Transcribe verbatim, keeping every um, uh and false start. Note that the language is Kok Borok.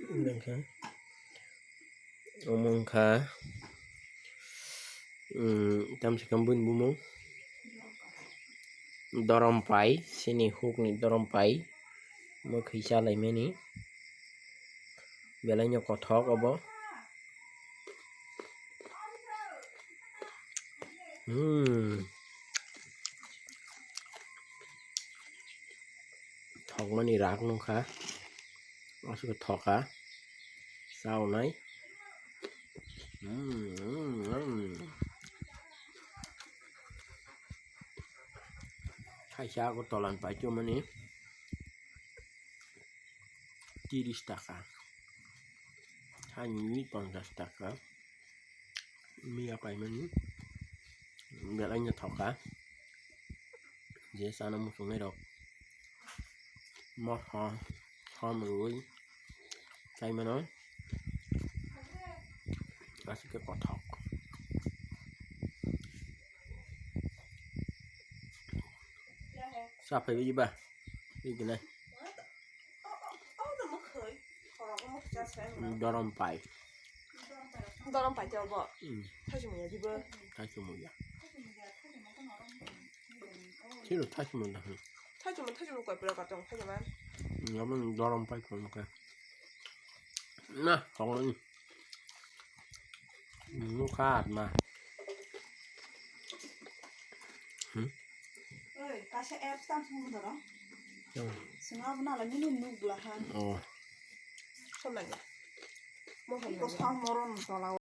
Wngkha. Omo wngkha, um, tamsokha bini bumung. Dorom pai, chini hukni dorom pai. Mwkhwi chalaimani. Belaino kothok obo. Hmm. Thokmani rak nungkha. Aswk thoka. Chaunai. Hmm, hmm, hmm. Kaisa Agartala ni paithomani. Tiris taka. Hani ponchas taka. Miya paimani. Belaino thoka. Je chana muchungnai rok. Moso, som rwui. Chaimano. Aswk khe kothok. Sa phaiwi ba. Ignai. Dorom pai. Dorom pai te obo. Hmm. Thaichung ya dibo. Thaichung ya. Sino thaichung da. Thaichung, thaichung koi pura ka tong thaichung. Ngam dorom pai ko ka. Na, kong ni. Nukha atma. Hmm? Oi, kaisa apps tang sung doro. Hmm. Singa buna la mini nuk bla han. Oh. Samanya. Mo ko sam moron tola.